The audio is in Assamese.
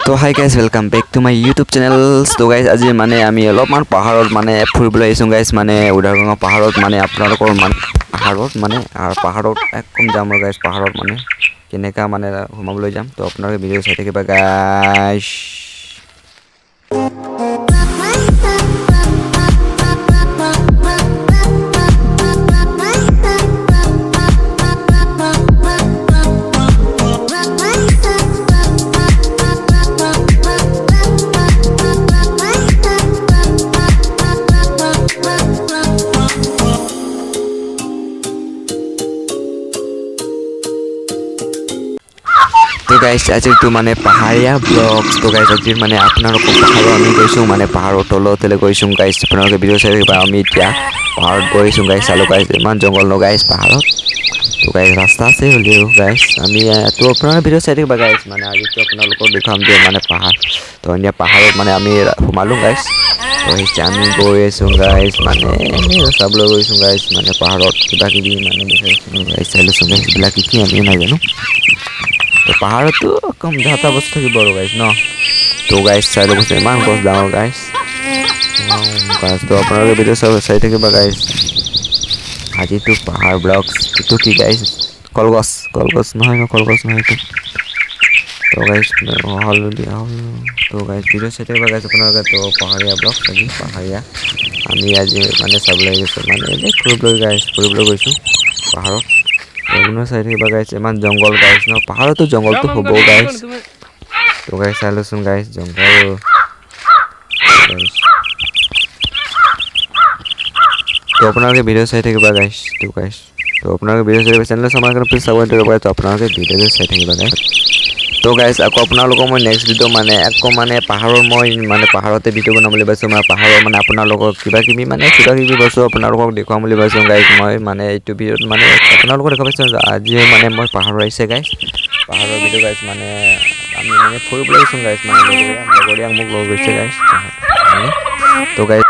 তো hi guys, welcome back to my YouTube channel. তো গাইজ, আজি মানে আমি অলপমান পাহাৰত মানে ফুৰিবলৈ আহিছোঁ গাইজ, মানে উদাৰগঙা পাহাৰত, মানে আপোনালোকৰ মানে পাহাৰত মানে আৰু পাহাৰত একদম যাম আৰু গাইজ, পাহাৰত মানে কেনেকুৱা মানে সোমাবলৈ যাম। তো আপোনালোকে ভিডিঅ' চাই থাকিবা গাইজ। তো গাইজ, আজিৰটো মানে পাহাৰীয়া ব্লগ। তো গাইজ, আজিৰ মানে আপোনালোকক পাহাৰৰ আমি গৈছোঁ, মানে পাহাৰৰ তলতলৈ গৈছোঁ গাইজ। আপোনালোকে ভিডিঅ' চাই থাকিবা। আমি এতিয়া পাহাৰত গৈছোঁ গাইজ। চালোঁ গাইজ, ইমান জংঘল ন গাইজ পাহাৰত। তো গাইজ, ৰাস্তা আছে হ'লেও গাইজ, আমি তো আপোনালোকে ভিডিঅ' চাই থাকিবা গাইজ। মানে আজিতো আপোনালোকক দেখুৱাম যে মানে পাহাৰ। তো এতিয়া পাহাৰত মানে আমি সোমালোঁ গাইজ। তো এতিয়া আমি গৈ আছোঁ গাইজ, মানে এনেই চাবলৈ গৈছোঁ গাইজ, মানে পাহাৰত কিবা কিবি মানে দেখাইছোঁ গাইজ। চাই লৈছোঁ গাইজ, এইবিলাক কি কি আমিও নাজানো। তো পাহাৰতো কম যা বস্তু থাকিব আৰু গাইজ ন। তো গাইজ, চাই ল'ব, ইমান গছ ডাঙৰ গাইজ গাছ। তো আপোনালোকে ভিডিঅ' চাই থাকিবা গাইজ। আজিতো পাহাৰ ব্লগছ। এইটো কি গাইজ? কলগছ, কলগছ নহয় ন, কলগছ নহয় এইটো। তো গাইজ, হালধীয়া। তো গাইজ, ভিডিঅ' চাই থাকিবা গাইজ আপোনালোকে। তো পাহাৰীয়া ব্লগ আজি, পাহাৰীয়া আমি আজি মানে চাবলৈ গৈছোঁ, মানে এনেই ফুৰিবলৈ গাইজ, ফুৰিবলৈ গৈছোঁ পাহাৰত। আপোনাৰ চাই থাকিবা গাইজ, ইমান জংঘল গাইজ ন। পাহাৰতো জংঘলটো হ'ব গাইজ। তো গাইজ, চাই লচোন গাইজ, জংঘল গাইজ। তো আপোনালোকে ভিডিঅ' চাই থাকিবা গাইজ। তো গাইজ, তো আপোনালোকে ভিডিঅ' চাই থাকিবা। চেনেল চাবৰ কাৰণে প্লিজ চাব দিব পাৰে। তো আপোনালোকে ভিডিঅ'টো চাই থাকিবা গাইজ। তো গাইজ, আকৌ আপোনালোকক মই নেক্সট ভিডিঅ' মানে আকৌ মানে পাহাৰৰ মই মানে পাহাৰতে ভিডিঅ' বনাম বুলি ভাবিছোঁ। মানে পাহাৰৰ মানে আপোনালোকক কিবা কিবি মানে কিবা কিবি বস্তু আপোনালোকক দেখুৱাম বুলি ভাবিছোঁ গাইজ। মই মানে এইটো ভিডিঅ'ত মানে আপোনালোকক দেখুৱাব বিচাৰিছোঁ। আজি মানে মই পাহাৰৰ আহিছে গাইজ, পাহাৰৰ ভিডিঅ' গাইজ। মানে আমি মানে ফুৰিবলৈ গৈছোঁ গাইজ, মানে লগৰীয়া মোক লৈ গৈছে গাইজ মানে। তো গাইজ,